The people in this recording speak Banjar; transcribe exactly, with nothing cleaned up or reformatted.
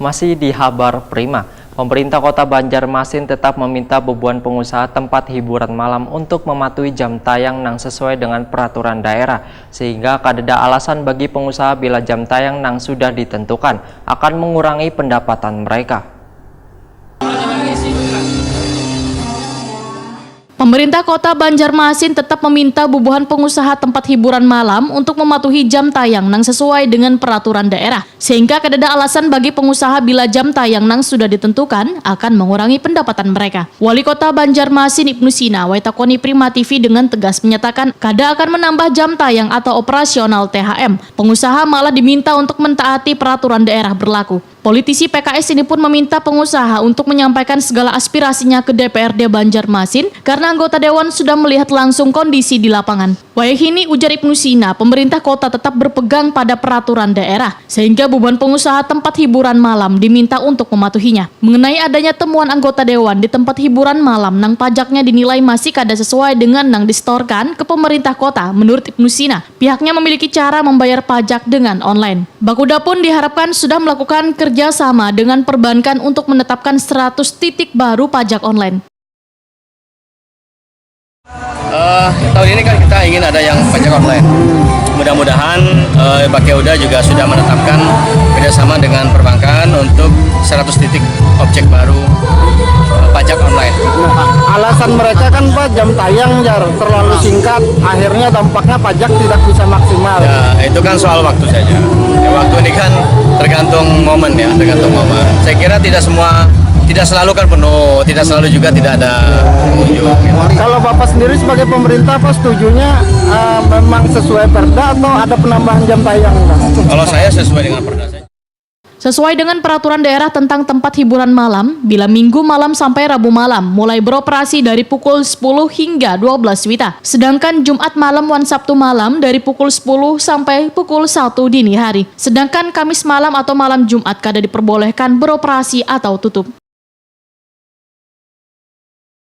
Masih di Habar Prima, pemerintah kota Banjarmasin tetap meminta bubuhan pengusaha tempat hiburan malam untuk mematuhi jam tayang nang sesuai dengan peraturan daerah, sehingga kadada alasan bagi pengusaha bila jam tayang nang sudah ditentukan akan mengurangi pendapatan mereka. Pemerintah Kota Banjarmasin tetap meminta bubuhan pengusaha tempat hiburan malam untuk mematuhi jam tayang nang sesuai dengan peraturan daerah, sehingga kadada alasan bagi pengusaha bila jam tayang nang sudah ditentukan akan mengurangi pendapatan mereka. Wali Kota Banjarmasin Ibnu Sina waitakoni Prima T V dengan tegas menyatakan kada akan menambah jam tayang atau operasional T H M. Pengusaha malah diminta untuk mentaati peraturan daerah berlaku. Politisi P K S ini pun meminta pengusaha untuk menyampaikan segala aspirasinya ke D P R D Banjarmasin karena anggota dewan sudah melihat langsung kondisi di lapangan. Wayahini, ujar Ibnu Sina, pemerintah kota tetap berpegang pada peraturan daerah, sehingga bubuhan pengusaha tempat hiburan malam diminta untuk mematuhinya. Mengenai adanya temuan anggota dewan di tempat hiburan malam nang pajaknya dinilai masih kada sesuai dengan nang disetorkan ke pemerintah kota, menurut Ibnu Sina, pihaknya memiliki cara membayar pajak dengan online. Bakuda pun diharapkan sudah melakukan kerja sama dengan perbankan untuk menetapkan seratus titik baru pajak online. Eh, tahun ini kan kita ingin ada yang pajak online. Mudah-mudahan eh, Bakuda juga sudah menetapkan kerjasama dengan perbankan untuk seratus titik objek baru eh, pajak online. Alasan mereka kan Pak, jam tayang jar terlalu singkat, akhirnya dampaknya pajak tidak bisa maksimal. Ya, itu kan soal waktu saja. Ya, waktu ini kan tergantung momen ya, tergantung momen. Saya kira tidak semua, tidak selalu kan penuh, tidak selalu juga tidak ada pengunjung. Kalau Bapak sendiri sebagai pemerintah, Pak, setujunya eh, memang sesuai perda atau ada penambahan jam tayang, Pak? Kalau saya sesuai dengan perda saja. Sesuai dengan peraturan daerah tentang tempat hiburan malam, bila Minggu malam sampai Rabu malam mulai beroperasi dari pukul sepuluh hingga dua belas wita. Sedangkan Jumat malam wan Sabtu malam dari pukul sepuluh sampai pukul satu dini hari. Sedangkan Kamis malam atau malam Jumat kada diperbolehkan beroperasi atau tutup.